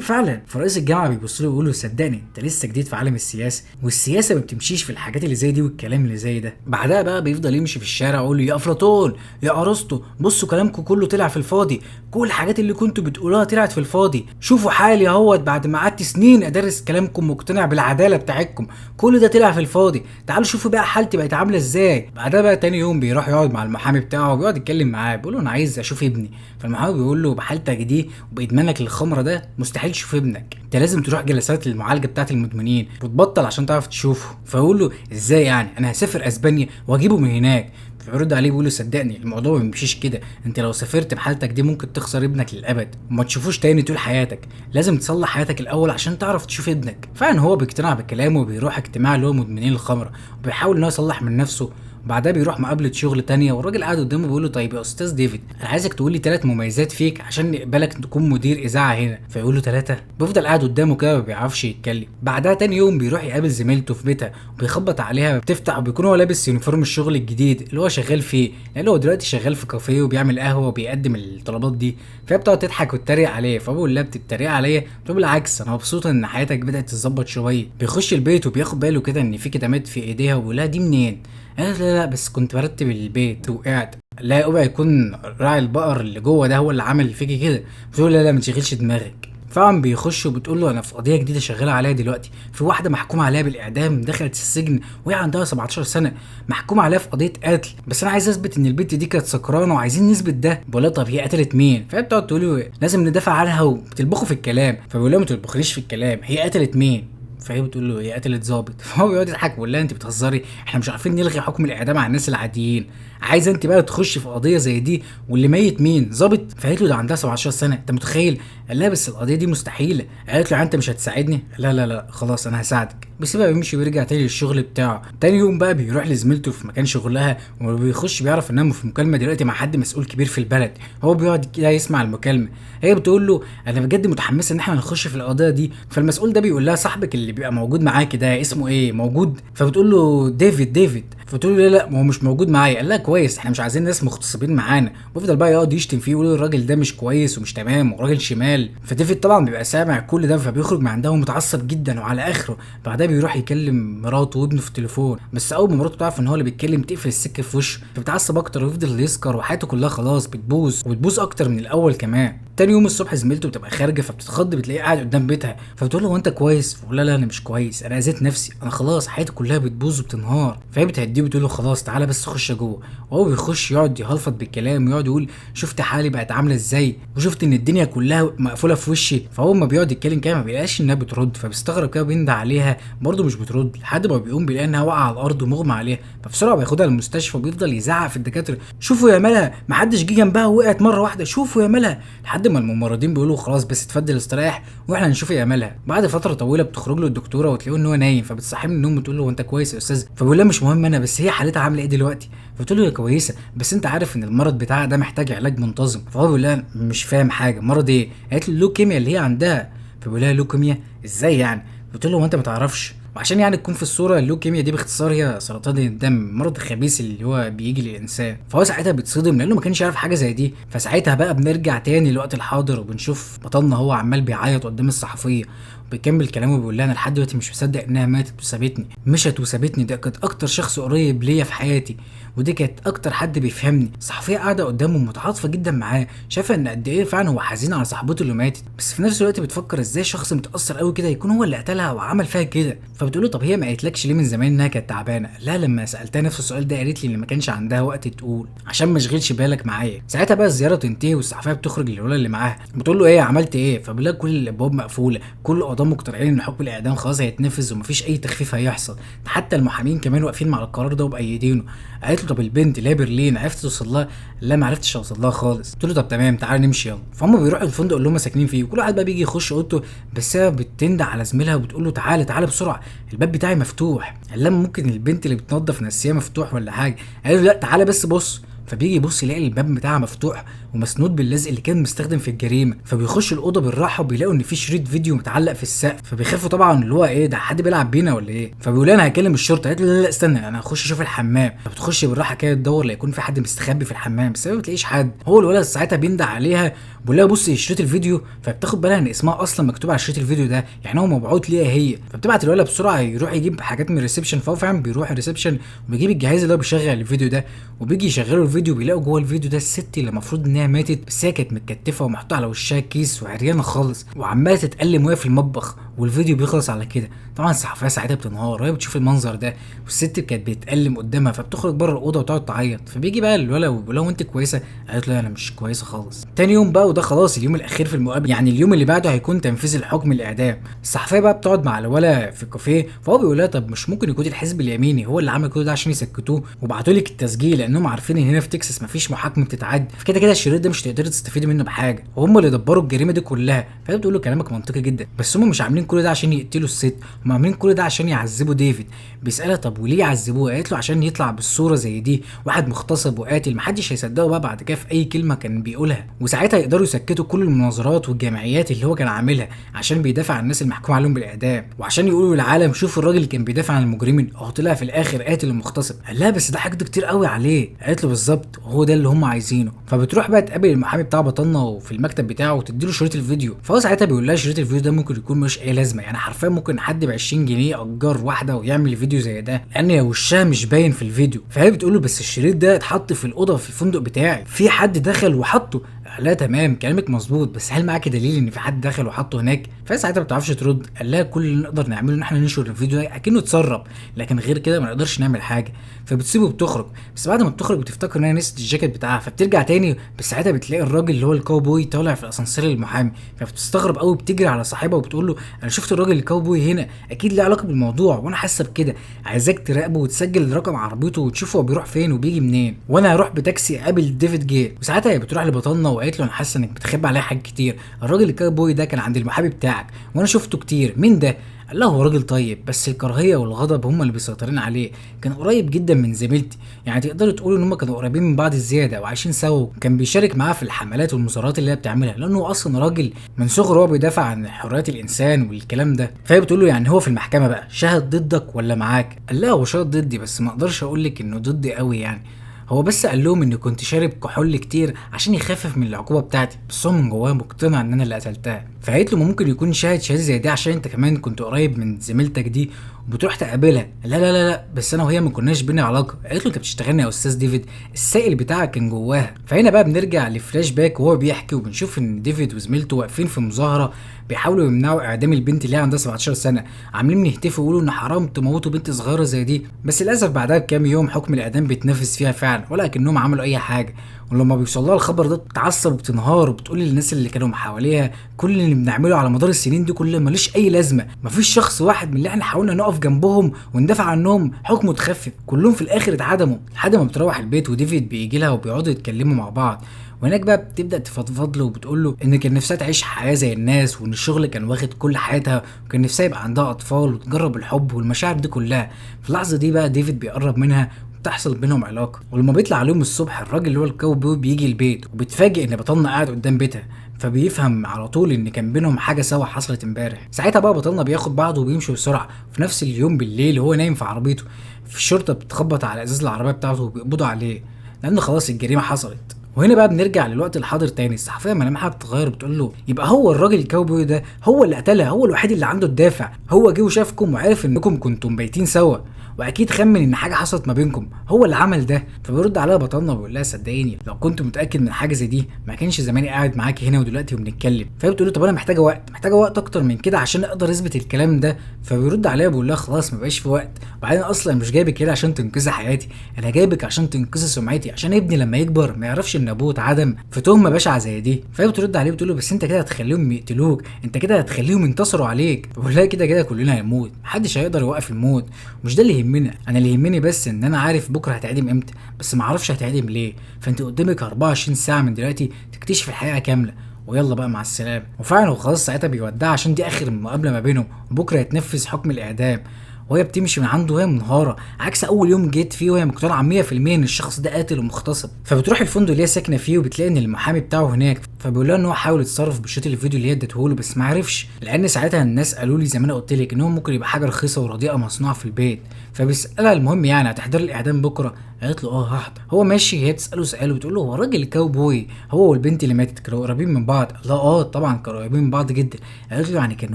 فعلا. فرئيس الجامعة بيبص له ويقول له صدقني انت لسه جديد في عالم السياسة، والسياسة ما بتمشيش في الحاجات اللي زي دي والكلام اللي زي ده. بعدها بقى بيفضل يمشي في الشارع ويقول له يا افلاطون يا ارسطو، بصوا كلامكم كله طلع في الفاضي، كل الحاجات اللي كنتوا بتقولوها طلعت في الفاضي، شوفوا حالي اهوت بعد ما قعدت سنين ادرس كلامكم مقتنع بالعدالة بتاعتكم، كل ده طلع في الفاضي، تعالوا شوفوا بقى حالتي بقت عامله ازاي. بعدها بقى تاني يوم بيروح يقعد مع المحامي بتاعه وبيقعد يتكلم معاه، بيقول له انا عايز اشوف ابني. فالمحامي بيقول له بحالتك دي وبادمانك للخمره ده مستحيل تشوف ابنك، انت لازم تروح جلسات المعالجة بتاعه المدمنين وتبطل عشان تعرف تشوفه. فيقول له ازاي يعني، انا هسافر اسبانيا واجيبه من هناك. فيرد عليه بيقول له صدقني الموضوع ما بيمشيش كده، انت لو سافرت بحالتك دي ممكن تخسر ابنك للابد وما تشوفوش تاني طول حياتك، لازم تصلح حياتك الاول عشان تعرف تشوف ابنك. فعلا هو بيقتنع بكلامه وبيروح اجتماع اللي هو مدمنين الخمرة، وبيحاول ان هو يصلح من نفسه. بعدها بيروح مقابله شغل تانية، والراجل قاعد قدامه بيقول له طيب يا استاذ ديفيد انا عايزك تقول لي 3 مميزات فيك عشان نقبلك تكون مدير اذاعة هنا. فيقول له 3، بيفضل قاعد قدامه كده ما بيعرفش يتكلم. بعدها تاني يوم بيروح يقابل زميلته في بيتها وبيخبط عليها، بتفتح وبيكون هو لابس uniform الشغل الجديد اللي هو شغال فيه، لان هو دلوقتي شغال في كافيه وبيعمل قهوة وبيقدم الطلبات دي. فهي بتقعد تضحك وتتريق عليه، فبقول لها بتتريق عليا؟ بتقول بالعكس انا مبسوطة ان حياتك بدات تتظبط شوية. بيخش البيت وبياخد باله كده ان في كتابات في ايديها، وبيقول لها دي منين؟ قالت لا لا بس كنت برتب البيت وقعت. لا اوعى يكون راعي البقر اللي جوه ده هو اللي عمل فيكي كده. بتقول لا لا ما تشغلش دماغك. فعلا بيخش وبتقول له انا في قضية جديدة شغالة عليها دلوقتي، في واحدة محكوم عليها بالاعدام دخلت السجن وهي عندها 17 سنة، محكوم عليها في قضية قتل، بس انا عايز اثبت ان البنت دي كانت سكرانه وعايزين نثبت ده. بقول لها طب هي قتلت مين؟ فهي بتقعد تقول له لازم ندافع عنها وبتلبخه في الكلام. فبيقول لها ما تلبخنيش في الكلام، هي قتلت مين؟ فهي بتقول له هي قتلت ظابط. فهو بيقعد يضحك ويقول لها انت بتهزري، احنا مش عارفين نلغي حكم الاعدام على الناس العاديين، عايزه انت بقى تخش في قضية زي دي واللي ميت مين؟ ظابط؟ فقالت له ده عندها 17 سنة، انت متخيل؟ قال لها بس القضية دي مستحيلة. قالت له انت مش هتساعدني؟ لا لا لا خلاص انا هساعدك. بيسيبها بيمشي ويرجع تاني للشغل بتاعه. تاني يوم بقى بيروح لزميلته في مكان شغلها، وبيخش بيعرف انها في مكالمة دلوقتي مع حد مسؤول كبير في البلد. هو بيقعد كده يسمع المكالمة، هي بتقول له انا بجد متحمسة ان احنا نخش في القضية دي. فالمسؤول ده بيقول لها صاحبك اللي بيبقى موجود معاكي ده اسمه ايه؟ موجود؟ فبتقول له ديفيد ديفيد. فبتقول له لا لا هو مش موجود معايا. قال لها كويس احنا مش عايزين ناس مغتصبين معانا. ويفضل بقى يقعد يشتم فيه ويقول الراجل ده مش كويس ومش تمام وراجل شمال. فديفيد طبعا بيبقى سامع كل ده، فبيخرج من عندها ومتعصب جدا وعلى اخره. بعدها بيروح يكلم مراته وابنه في التليفون، بس اول ما مراته تعرف ان هو اللي بيتكلم تقفل السكة في وشه، فبتعصب اكتر ويفضل يسكر وحياته كلها خلاص بتبوظ وبتبوظ اكتر من الاول كمان. تاني يوم الصبح زميلته بتبقى خارجه، فبتتخض بتلاقيه قاعد قدام بيتها، فبتقول له هو انت كويس؟ فبيقول لها لا انا مش كويس، انا اذيت نفسي، انا خلاص حياتي كلها بتبوظ وبتنهار. فهي بتهديه وبتقول له خلاص تعالى بس خش جوه. وهو بيخش يقعد يهلفط بالكلام ويقعد يقول شفت حالي بقت عامله ازاي، وشفت ان الدنيا كلها مقفولة في وشي. فهو ما بيقعد يتكلم كده ما بيلاقيش انها بترد، فبيستغرب كده وبينده عليها برده مش بترد، لحد ما بيقوم بيلاقي انها واقعه على الارض ومغمى عليها. فبسرعه بياخدها للمستشفى وبيفضل يزعق في الدكاترة شوفوا يا مالها، ما حدش جه جنبها وقعت مرة واحدة، شوفوا يا مالها، لحد ما الممرضين بيقولوا خلاص بس اتفضل استريح واحنا هنشوف يا مالها. بعد فترة طويلة بتخرج له الدكتورة وتلاقيه ان هو نايم، فبتصحيه من النوم وتقول له انت كويس يا استاذ؟ فبيقول لها مش مهم انا، بس هي حالتها عامله ايه دلوقتي؟ فبتقول له هي كويسة بس انت عارف ان المرض بتاعها ده محتاج علاج منتظم. فهو بيقول لها مش فاهم حاجة، مرض ايه؟ قالت له اللوكيميا اللي هي عندها. فبيقول لها لوكيميا ازاي يعني؟ بتقول له هو انت ما تعرفش؟ وعشان يعني تكون في الصورة، اللوكيميا دي باختصار هي سرطان الدم، مرض خبيث اللي هو بيجي للانسان. فهو ساعتها بيتصدم لانه ما كانش يعرف حاجة زي دي. فساعتها بقى بنرجع تاني للوقت الحاضر وبنشوف بطلنا هو عمال بيعيط قدام الصحفية، وبيكمل كلامه بيقول لها انا لحد دلوقتي مش مصدق انها ماتت وسابتني، مشت وسابتني، ده كانت اكتر شخص قريب ليا في حياتي، ودي كانت اكتر حد بيفهمني. الصحفية قاعدة قدامه متعاطفه جدا معاه، شايفه ان قد ايه فعلا هو حزين على صاحبته اللي ماتت، بس في نفس الوقت بتفكر ازاي شخص متاثر قوي كده يكون هو اللي قتلها وعمل فيها كده. فبتقول له طب هي ما قالتلكش ليه من زمان انها كانت تعبانة؟ لا لما سالتها نفس السؤال ده قالت لي ان ما كانش عندها وقت تقول عشان ما اشغلش بالك معايا. ساعتها بقى الزيارة تنتهي والصحفيه بتخرج للولد اللي معاها بتقول له ايه عملت ايه؟ فبيلاقي كل الابواب مقفولة، كل القضاة مقتنعين ان حكم الاعدام خلاص هيتنفذ ومفيش اي تخفيف هيحصل، حتى المحامين كمان واقفين مع القرار ده ومؤيدينه. قالت له طب البنت اللي هي برلين عرفت توصل لها؟ لا ما عرفتش اوصل لها خالص. قلت له طب تمام تعالى نمشي يلا. فهم بيروحوا الفندق اللي هم ساكنين فيه، وكل واحد بقى بيجي يخش اوضته، بس هي بتندع على زميلها وبتقول له تعالى تعالى بسرعة الباب بتاعي مفتوح. قال لها ممكن البنت اللي بتنظف نسيها مفتوح ولا حاجة؟ قال له لا تعالى بس بص. فبيجي يبص يلاقي الباب بتاعها مفتوح ومسنود باللزق اللي كان مستخدم في الجريمة. فبيخش الاوضة بالراحة وبيلاقوا ان في شريط فيديو متعلق في السقف، فبيخافوا طبعا اللي هو ايه ده حد بيلعب بينا ولا ايه؟ فبيقول انا هكلم الشرطة. قالت له لا لا استنى انا هخش اشوف الحمام. فبتخش بالراحة كده تدور لا يكون في حد مستخبي في الحمام، بس ما بتلاقيش حد. هو الولد ساعتها بيندع عليها بيقول لها بصي شريط الفيديو، فبتاخد بالها ان اسمها اصلا مكتوب على شريط الفيديو ده، يعني هو مبعوت ليها هي. فبتبعت الولد بسرعة يروح يجيب حاجات من ال reception، فهو فعلا بيروح ال reception وبيجيب الجهاز اللي هو بيشغل الفيديو ده، وبيجي يشغلوا الفيديو بيلاقوا جوه الفيديو ده الست اللي المفروض انها ماتت، بس هي كانت متكتفه ومحطوطه على وشها كيس وعريانه خالص وعماله تتألم وهي في المطبخ، والفيديو بيخلص على كده. طبعا الصحفية ساعتها بتنهار وهي بتشوف المنظر ده، والست كانت بتتألم قدامها، فبتخرج بره الاوضة وتقعد تعيط. فبيجي بقى الولد وبيقول لها انت كويسة؟ قالت له انا مش كويسة خالص. تاني يوم بقى، وده خلاص اليوم الاخير في المقابلة، يعني اليوم اللي بعده هيكون تنفيذ الحكم الاعدام. الصحفية بقى بتقعد مع الولد في الكافيه، فهو بيقول لها طب مش ممكن يكون الحزب اليميني هو اللي عمل كل ده عشان يسكتوه وبعتوا لك التسجيل لانهم عارفين ان هنا في تكساس مفيش محاكمة بتتعد، فكده كده الشريط ده مش هتقدري تستفيدي منه بحاجة، وهم اللي دبروا الجريمة دي كلها. فهي بتقول له كلامك منطقي جدا، بس هم مش عاملين كل ده عشان يقتلوا الست، هم عاملين كل ده عشان يعذبوا ديفيد. بيسالها طب وليه يعذبوه؟ قالت له عشان يطلع بالصورة زي دي، واحد مغتصب وقاتل محدش هيصدقه بقى بعد كده في اي كلمة كان بيقولها، وساعتها يقدروا يسكتوا كل المناظرات والجمعيات اللي هو كان عاملها عشان بيدافع عن الناس المحكوم عليهم بالاعدام، وعشان يقولوا للعالم شوفوا الراجل اللي كان بيدافع عن المجرمين اهو طلع في الاخر قاتل ومغتصب. قال لها بس ده حاجته كتير قوي عليه. قالت له بالظبط هو ده اللي هم عايزينه. فبتروح بقى تقابل المحامي بتاع بطلنا وفي المكتب بتاعه وتديله شريط الفيديو، فهو ساعتها بيقول لها شريط الفيديو ده ممكن يكون مش اي لازمه، يعني حرفيا ممكن حد ب 20 جنيه يأجر واحدة ويعمل فيديو زي ده لان وشها مش باين في الفيديو. فهي بتقول له بس الشريط ده اتحط في الاوضة في الفندق بتاعي، في حد دخل وحطه. لا تمام كلامك مظبوط، بس هل معاك دليل ان في حد دخل وحطه هناك؟ فهي ساعتها ما بتعرفش ترد. قال لها كل اللي نقدر نعمله ان احنا ننشر الفيديو ده اكنه اتسرب، لكن غير كده ما نقدرش نعمل حاجة. فبتسيبه وبتخرج، بس بعد ما بتخرج بتفتكر ان هي نسيت الجاكيت بتاعها، فبترجع تاني، بس ساعتها بتلاقي الراجل اللي هو الكاوبوي طالع في الاسانسير المحامي، فبتستغرب قوي، بتجري على صاحبها وبتقول له انا شفت الراجل الكاوبوي هنا، اكيد له علاقة بالموضوع وانا حاسه بكده، عايزاك تراقبه وتسجل رقم عربيته وتشوفه هو بيروح فين وبيجي منين، وانا هروح بتاكسي اقابل ديفيد جيل. وساعتها هي بتروح لبطلنا وقالت له انا حاسه انك بتخبي عليا حاجات كتير، الراجل الكاوبوي ده كان عند المحامي بتاعك وانا شفته كتير، مين ده؟ قال له هو راجل طيب بس الكراهية والغضب هم اللي بيسيطرين عليه، كان قريب جدا من زميلتي، يعني تقدروا تقولوا ان هم كانوا قريبين من بعض الزيادة وعايشين سوا، وكان بيشارك معاها في الحملات والمظاهرات اللي هي بتعملها، لانه اصلا راجل من صغره هو بيدافع عن حريات الانسان والكلام ده. فهي بتقول له يعني هو في المحكمة بقى شهد ضدك ولا معاك؟ قال لها هو شهد ضدي، بس ما اقدرش اقول لك انه ضدي قوي، يعني هو بس قال لهم اني كنت شارب كحول كتير عشان يخفف من العقوبة بتاعتي، بس هو من جواه مقتنع ان انا اللي قتلتها. فقالت له ممكن يكون شاهد شهادة زي دي عشان انت كمان كنت قريب من زميلتك دي وبتروح تقابلها. لا لا لا لا بس انا وهي ما كناش بينا علاقة. قالت له انت بتشتغلني يا استاذ ديفيد، السائل بتاعك كان جواها. فهنا بقى بنرجع لفلاش باك وهو بيحكي، وبنشوف ان ديفيد وزميلته واقفين في مظاهره بيحاولوا يمنعوا اعدام البنت اللي هي عندها 17 سنة، عاملين يهتفوا ويقولوا ان حرام تموتوا بنت صغيرة زي دي. بس للاسف بعدها بكام يوم حكم الاعدام بيتنفذ فيها فعلا، ولا كانهم عملوا اي حاجة. ولما بيوصل لها الخبر ده بتتعصب وبتنهار وبتقول للناس اللي كانوا حواليها كل اللي بنعمله على مدار السنين دي كلها ملوش اي لازمه، مفيش شخص واحد من اللي احنا حاولنا نقف جنبهم وندافع عنهم حكمه اتخفف، كلهم في الاخر اتعدموا. لحد ما بتروح البيت وديفيد بيجي لها وبيقعدوا يتكلموا مع بعض، وهناك بقى بتبدا تفضفض له وبتقول له ان كان نفسها تعيش حياة زي الناس، وان الشغل كان واخد كل حياتها، وكان نفسها يبقى عندها اطفال وتجرب الحب والمشاعر دي كلها. في اللحظة دي بقى ديفيد بيقرب منها تحصل بينهم علاقة. ولما بيطلع عليهم الصبح الراجل اللي هو الكاوبوي بيجي البيت وبيتفاجئ ان بطلنا قاعد قدام بيتها، فبيفهم على طول ان كان بينهم حاجة سوا حصلت امبارح. ساعتها بقى بطلنا بياخد بعضه وبيمشي بسرعة. في نفس اليوم بالليل هو نايم في عربيته، في الشرطة بتخبط على ازاز العربية بتاعته وبيقبضوا عليه لان خلاص الجريمة حصلت. وهنا بقى بنرجع للوقت الحاضر تاني. الصحفية ملامحها بتتغير، بتقول له يبقى هو الراجل الكاوبوي ده هو اللي قتلها، هو الوحيد اللي عنده الدافع، هو جه وشافكم وعرف انكم كنتم بايتين سوا واكيد خمن ان حاجة حصلت ما بينكم، هو اللي عمل ده. فبيرد عليها بطلنا وبيقول لها صدقيني لو كنت متاكد من حاجة زي دي ما كانش زماني قاعد معاكي هنا ودلوقتي وبنتكلم. فهي بتقول له طب انا محتاجه وقت، محتاجه وقت اكتر من كده عشان اقدر اثبت الكلام ده. فبيرد عليها بيقول لها خلاص ما بقاش في وقت، وبعدين اصلا مش جايبك هنا عشان تنقذي حياتي، انا جايبك عشان تنقذي سمعتي، عشان ابني لما يكبر ما يعرفش ان ابوه اتعدم في تهمه بشعة زي دي. فهي بترد عليه بتقول له بس انت كده هتخليهم يقتلوك، انت كده هتخليهم ينتصروا عليك. بيقول لها كده كده كلنا هنموت، محدش هيقدر يوقف الموت، مش ده اللي يهمنا، انا اللي يهمني بس ان انا عارف بكره هتعدم امتى، بس ما اعرفش هتعدم ليه، فانت قدامك 24 ساعة من دلوقتي تكتشف الحقيقة كاملة، ويلا بقى مع السلامة. وفعلا وخلاص ساعتها بيودعها عشان دي اخر مقابله ما بينهم، وبكره يتنفذ حكم الاعدام. وهي بتمشي من عنده وهي منهاره، عكس اول يوم جيت فيه وهي مقتنعة 100% ان الشخص ده قاتل ومغتصب. فبتروح الفندق اللي هي ساكنة فيه وبتلاقي ان المحامي بتاعه هناك، فبيقول لها ان هو حاول يتصرف بشريط الفيديو اللي هي ادته له بس ما عرفش، لان ساعتها الناس قالوا لي زي ما انا قلت لك ان هو ممكن يبقى حاجة رخيصة ورديئه مصنوعة في البيت. فبيسالها المهم يعني هتحضري الاعدام بكره؟ قالت له اه هحضر. هو ماشي، هي بتساله سؤال وبتقول له هو الراجل الكاوبوي هو والبنت اللي ماتت كانوا قريبين من بعض؟ لا اه طبعا كانوا قريبين من بعض جدا. قالت له يعني كان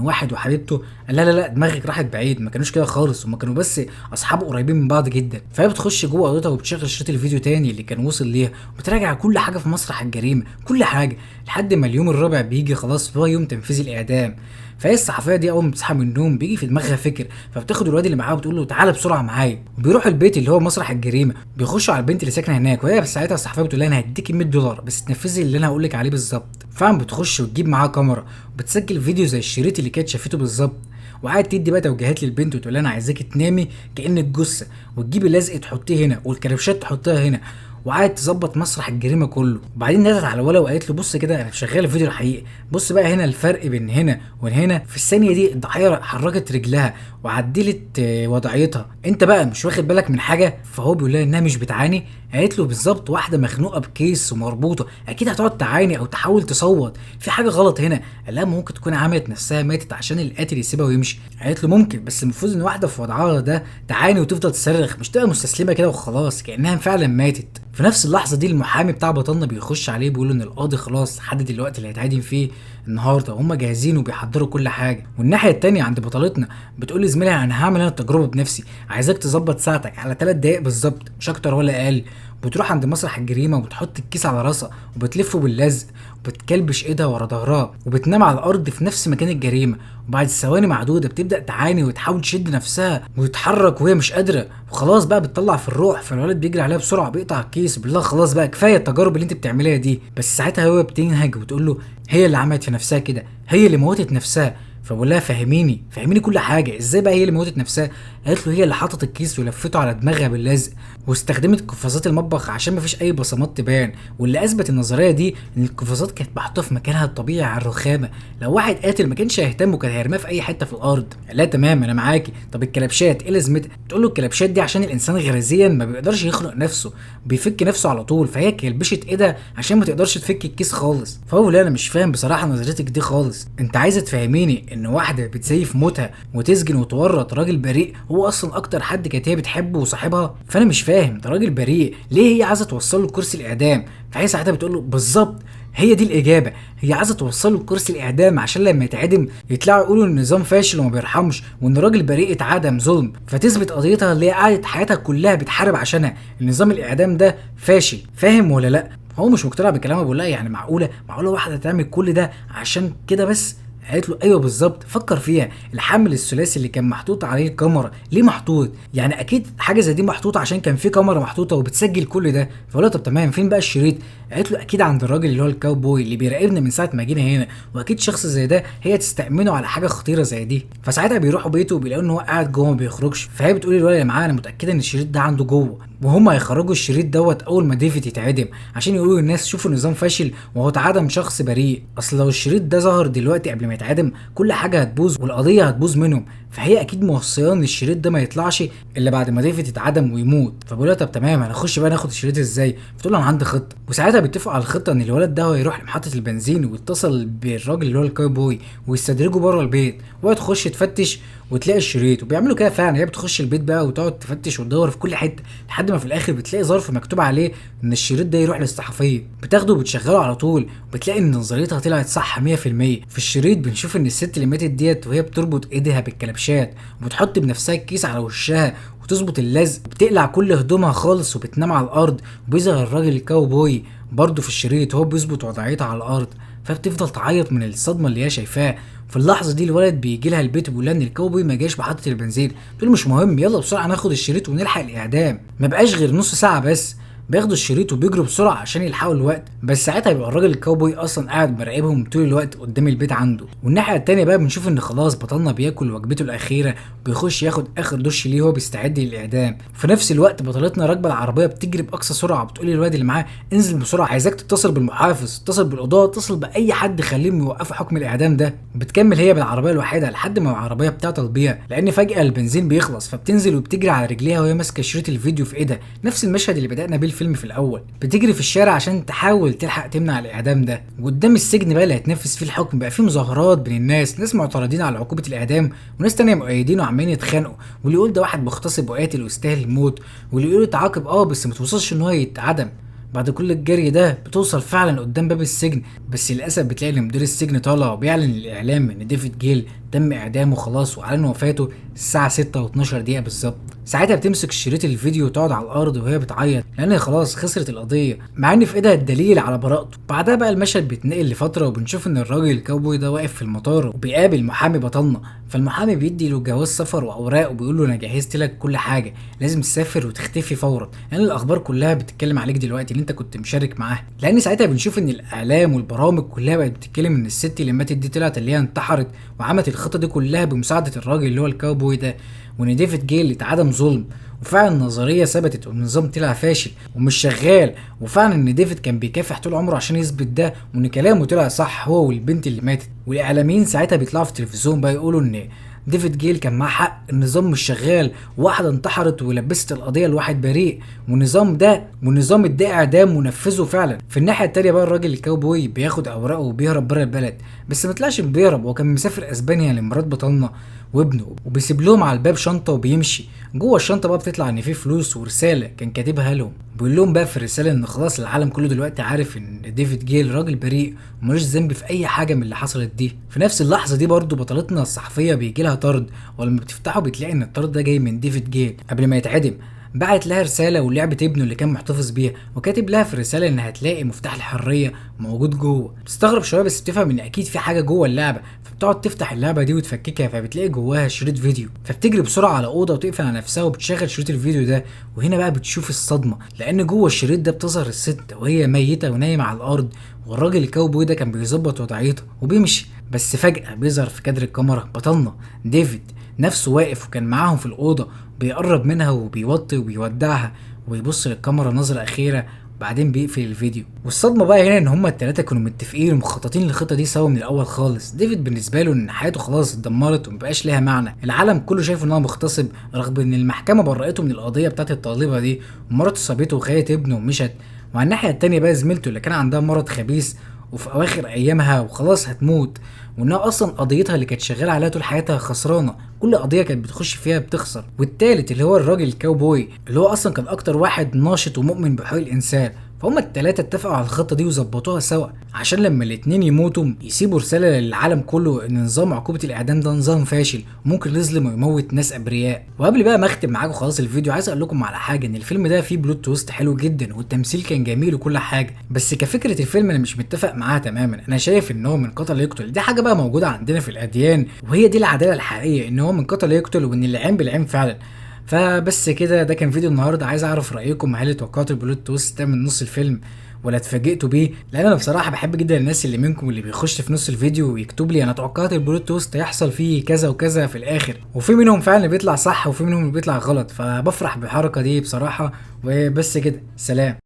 واحد وحبيبته؟ قال لا لا لا دماغك راحت بعيد، ما كانوش كده خالص، هما كانوا بس اصحاب قريبين من بعض جدا. فهي بتخش جوه اوضتها وبتشغل شريط الفيديو تاني اللي كان وصل ليها، وبتراجع كل حاجة في مسرح الجريمة، كل حاجة، لحد ما اليوم الرابع بيجي خلاص هو يوم تنفيذ الاعدام. فهي الصحفية دي اول ما بتصحى من النوم بيجي في دماغها فكر، فبتاخد الواد اللي معاها وبتقول له تعالى بسرعة معايا، وبيروح البيت اللي هو مسرح الجريمة، بيخشوا على البنت اللي ساكنة هناك، وهي ساعتها الصحفية بتقول لها انا هديكي $100 بس تنفذي اللي انا هقول لك عليه بالظبط. فعلا بتخش وتجيب معاها كاميرا وبتسجل فيديو زي الشريط اللي كانت شافته بالظبط، وقعدت تدي بقى توجيهات للبنت وتقول لها انا عايزاكي تنامي كانك جثة، وتجيبي لزق تحطيه هنا والكلبشات تحطيها هنا، وقعدت تظبط مسرح الجريمة كله. وبعدين نادت على ولا وقالت له بص كده انا شغال الفيديو الحقيقي، بص بقى هنا الفرق بين هنا وهنا، في الثانية دي الضحية حركت رجلها وعدلت وضعيتها، انت بقى مش واخد بالك من حاجة؟ فهو بيقول لها انها مش بتعاني، قالت له بالظبط واحدة مخنوقه بكيس ومربوطه اكيد هتقعد تعاني او تحاول تصوت، في حاجة غلط هنا. قال لها ممكن تكون عملت نفسها ماتت عشان القاتل يسيبها ويمشي. قالت له ممكن، بس المفروض ان واحدة في وضعها ده تعاني وتفضل تصرخ، مش تبقى مستسلمه كده وخلاص كانها فعلا ماتت. في نفس اللحظة دي المحامي بتاع بطلنا بيخش عليه بيقول ان القاضي خلاص حدد الوقت اللي هيتعدم فيه النهارده، وهم جاهزين وبيحضروا كل حاجة. والناحية التانية عند بطلتنا بتقول لزميلها انا هعمل انا التجربة بنفسي، عايزاك تظبط ساعتك على 3 دقايق بالظبط مش اكتر ولا اقل. بتروح عند مسرح الجريمة وبتحط الكيس على راسها وبتلفه باللزق وبتكلبش ايدها ورا ظهرها وبتنام على الارض في نفس مكان الجريمة. وبعد ثواني معدودة بتبدا تعاني وتحاول تشد نفسها وتتحرك وهي مش قادرة، وخلاص بقى بتطلع في الروح. فالولد بيجري عليها بسرعة بيقطع الكيس، بالله خلاص بقى كفاية التجارب اللي انت بتعمليها دي. بس ساعتها هو بتنهج وتقول له هي اللي عملت في نفسها كده، هي اللي موتت نفسها. فبقول لها فهميني فهميني كل حاجة، ازاي بقى هي اللي موتت نفسها؟ قالت له هي اللي حطت الكيس ولفته على دماغها باللزق واستخدمت قفازات المطبخ عشان مفيش اي بصمات تبان. واللي اثبت النظرية دي ان القفازات كانت محطوطة في مكانها الطبيعي على الرخامه، لو واحد قاتل ما كانش هيهتم وكان هيرميها في اي حتة في الارض. لا تمام انا معاكي، طب الكلبشات ايه لازمتها؟ تقول له الكلبشات دي عشان الانسان غريزيا ما بيقدرش يخنق نفسه، بيفك نفسه على طول، فهي كلبشت ايدها عشان ما تقدرش تفك الكيس خالص. فهو لا انا مش فاهم بصراحة نظريتك دي خالص، انت عايزه تفهميني ان واحدة بتزيف موتها وتسجن وتورط راجل بريء هو اصلا اكتر حد كانت هي بتحبه وصاحبها؟ فانا مش فاهم، ده راجل بريء ليه هي عايزه توصله لكرسي الاعدام؟ فهي ساعتها بتقول له بالظبط هي دي الاجابة، هي عايزه توصله لكرسي الاعدام عشان لما يتعدم يطلعوا يقولوا ان النظام فاشل وما بيرحمش وان راجل بريء اتعدم ظلم، فتثبت قضيتها اللي هي قعدت حياتها كلها بتحارب عشانها، النظام الاعدام ده فاشل، فاهم ولا لا؟ هو مش مقتنع بكلامها، بيقول لها يعني معقولة معقولة واحدة تعمل كل ده عشان كده بس؟ قالت له ايوه بالظبط، فكر فيها، الحمل الثلاثي اللي كان محطوط عليه الكاميرا ليه محطوط؟ يعني اكيد حاجة زي دي محطوطة عشان كان في كاميرا محطوطة وبتسجل كل ده. فقال له طب تمام فين بقى الشريط؟ قالت له اكيد عند الراجل اللي هو الكاوبوي اللي بيراقبنا من ساعة ما جينا هنا، واكيد شخص زي ده هي تستأمنه على حاجة خطيرة زي دي. فساعتها بيروحوا بيته وبيلاقوا ان هو قاعد جوه ما بيخرجش، فهي بتقول للولد اللي معاها انا متاكدة ان الشريط ده عنده جوه. وهم هيخرجوا الشريط دوت اول ما ديفيد يتعدم عشان يقولوا للناس شوفوا النظام فاشل وهو اتعدم شخص بريء. اصل لو الشريط ده ظهر دلوقتي قبل ما يتعدم كل حاجة هتبوظ والقضية هتبوظ منهم، فهي اكيد موصياه ان الشريط ده ما يطلعش الا بعد ما ديفيد يتعدم ويموت. فبيقول لها طب تمام هنخش بقى ناخد الشريط ازاي؟ فتقول له انا عندي خطه. وساعتها بيتفقوا على الخطة ان الولد ده هيروح لمحطه البنزين ويتصل بالراجل اللي هو الكاوبوي ويستدرجه بره البيت، وهي تخش تفتش وتلاقي الشريط. وبيعملوا كده فعلا، هي بتخش البيت بقى وتقعد تفتش وتدور في كل حتة لحد ما في الاخر بتلاقي ظرف مكتوب عليه ان الشريط ده يروح للصحفيه، بتاخده وبتشغله على طول، وبتلاقي ان نظريتها طلعت صح 100%. في الشريط بنشوف ان الست اللي ماتت ديت وهي بتربط ايديها بالكلبشات وبتحط بنفسها الكيس على وشها وتظبط اللزق، وبتقلع كل هدومها خالص وبتنام على الارض. وبيظهر الراجل الكاوبوي برضه في الشريط وهو بيظبط وضعيتها على الارض، فبتفضل تعيط من الصدمة اللي هي شايفاها. في اللحظة دي الولد بيجي لها البيت وبيقول لها ان الكاوبوي ما جاش محطة البنزين، بتقول مش مهم يلا بسرعة ناخد الشريط ونلحق الاعدام، ما بقاش غير نص ساعة بس. بياخدوا الشريط وبيجروا بسرعة عشان يلحقوا الوقت، بس ساعتها بيبقى الراجل الكاوبوي اصلا قاعد مراقبهم طول الوقت قدام البيت عنده. والناحية التانية بقى بنشوف ان خلاص بطلنا بياكل وجبته الاخيرة وبيخش ياخد اخر دش ليه وهو بيستعد للاعدام. في نفس الوقت بطلتنا راكبه العربية بتجري باقصى سرعة، بتقول للواد اللي معاه انزل بسرعة عايزاك تتصل بالمحافظ، اتصل بالقضاة، اتصل باي حد خليهم يوقفوا حكم الاعدام ده. بتكمل هي بالعربية الوحيدة لحد ما العربية بتعطل بيها لان فجاة البنزين بيخلص، فبتنزل وبتجري على رجليها وهي ماسكه شريط الفيديو في ايدها، نفس المشهد اللي بدأنا بيه الفيلم في الاول. بتجري في الشارع عشان تحاول تلحق تمنع الاعدام ده. وقدام السجن بقى اللي هيتنفذ فيه الحكم بقى فيه مظاهرات بين الناس، ناس معترضين على عقوبه الاعدام وناس تانية مؤيدين وعمالين يتخانقوا، واللي يقول ده واحد مغتصب وقاتل ويستاهل الموت، واللي يقول يتعاقب بس ما توصلش ان هو يتعدم. بعد كل الجري ده بتوصل فعلا قدام باب السجن، بس للاسف بتلاقي ان مدير السجن طالع وبيعلن للاعلام ان ديفيد جيل تم اعدامه خلاص واعلن وفاته الساعة 6:12 بالظبط. ساعتها بتمسك شريط الفيديو وتقعد على الارض وهي بتعيط لان خلاص خسرت القضية مع ان في ايدها الدليل على براءته. بعدها بقى المشهد بيتنقل لفترة وبنشوف ان الراجل الكاوبوي ده واقف في المطار وبيقابل محامي بطلنا، فالمحامي بيدي له جواز سفر واوراق وبيقول له انا جهزت لك كل حاجة، لازم تسافر وتختفي فورا لان الاخبار كلها بتتكلم عليك دلوقتي اللي انت كنت مشارك معاها. لان ساعتها بنشوف ان الاعلام والبرامج كلها بقت بتتكلم ان الست اللي ماتت دي طلعت اللي هي انتحرت وعملت الخطة دي كلها بمساعدة الراجل اللي هو الكاوبوي ده، وان ديفيد جيل اتعدم ظلم، وفعلا النظرية ثبتت والنظام طلع فاشل ومش شغال، وفعلا ان ديفيد كان بيكافح طول عمره عشان يثبت ده وان كلامه طلع صح هو والبنت اللي ماتت. والاعلاميين ساعتها بيطلعوا في التلفزيون بقى يقولوا ان ديفيد جيل كان معاه حق، النظام مش شغال، واحدة انتحرت ولبست القضية لواحد بريء، والنظام ده والنظام اداه اعدام ونفذه فعلا. في الناحية التانية بقى الراجل الكاوبوي بياخد اوراقه وبيهرب بره البلد، بس ما طلعش بيهرب، هو كان مسافر اسبانيا لمرات بطلنا وابنه، وبيسيب لهم على الباب شنطه وبيمشي. جوه الشنطة بقى بتطلع ان في فلوس ورسالة كان كاتبها لهم، بيقول لهم بقى في الرسالة ان خلاص العالم كله دلوقتي عارف ان ديفيد جيل راجل بريء وملوش ذنب في اي حاجة من اللي حصلت دي. في نفس اللحظة دي برضو بطلتنا الصحفية بيجي لها طرد، ولما بتفتحه بتلاقي ان الطرد ده جاي من ديفيد جيل قبل ما يتعدم. بعت لها رسالة ولعبه ابنه اللي كان محتفظ بيها، وكاتب لها في الرسالة ان هتلاقي مفتاح الحرية موجود جوه. بتستغرب شوية بس بتفهم ان اكيد في حاجة جوه اللعبة، فبتقعد تفتح اللعبة دي وتفككها، فبتلاقي جواها شريط فيديو. فبتجري بسرعة على اوضة وتقفل على نفسها وبتشغل شريط الفيديو ده، وهنا بقى بتشوف الصدمة لان جوه الشريط ده بتظهر الست وهي ميته ونايمه على الارض، والراجل الكاوبوي ده كان بيظبط وضعيته وبيمشي. بس فجاة بيظهر في كادر الكاميرا بطلنا ديفيد نفسه واقف وكان معاهم في الاوضة، بيقرب منها وبيوطي وبيودعها وبيبص للكاميرا نظرة أخيرة، وبعدين بيقفل الفيديو. والصدمة بقى هنا إن هما التلاتة كانوا متفقين ومخططين للخطة دي سوا من الأول خالص. ديفيد بالنسبة له إن حياته خلاص اتدمرت ومبقاش ليها معنى، العالم كله شايف إن هو مغتصب رغم إن المحكمة برأته من القضية بتاعت الطالبة دي، ومراته سابته وخدت ابنه ومشت. وعلى الناحية التانية بقى زميلته اللي كان عندها مرض خبيث وفي اواخر ايامها وخلاص هتموت، وانها اصلا قضيتها اللي كانت شغالة عليها طول حياتها خسرانة، كل قضية كانت بتخش فيها بتخسر. والتالت اللي هو الراجل الكاوبوي اللي هو اصلا كان اكتر واحد ناشط ومؤمن بحقوق الانسان. فهم التلاتة اتفقوا على الخطة دي وظبطوها سوا عشان لما الاتنين يموتوا يسيبوا رسالة للعالم كله ان نظام عقوبة الاعدام ده نظام فاشل وممكن يظلم ويموت ناس ابرياء. وقبل بقى ما اختم معاكم خلاص الفيديو، عايز اقول لكم على حاجة، ان الفيلم ده فيه plot twist حلو جدا والتمثيل كان جميل وكل حاجة، بس كفكرة الفيلم انا مش متفق معاها تماما. انا شايف ان هو من قتل يقتل، دي حاجة بقى موجودة عندنا في الاديان وهي دي العدالة الحقيقية، ان هو من قتل يقتل وان العين بالعين فعلا. فبس كده، ده كان فيديو النهارده. عايز اعرف رايكم، هل توقعتوا ال plot twist ده من نص الفيلم ولا اتفاجئتوا بيه، لان انا بصراحة بحب جدا الناس اللي منكم اللي بيخش في نص الفيديو ويكتب لي انا توقعت ال plot twist هيحصل فيه كذا وكذا في الاخر، وفي منهم فعلا اللي بيطلع صح وفي منهم اللي بيطلع غلط، فبفرح بالحركة دي بصراحة. وبس كده، سلام.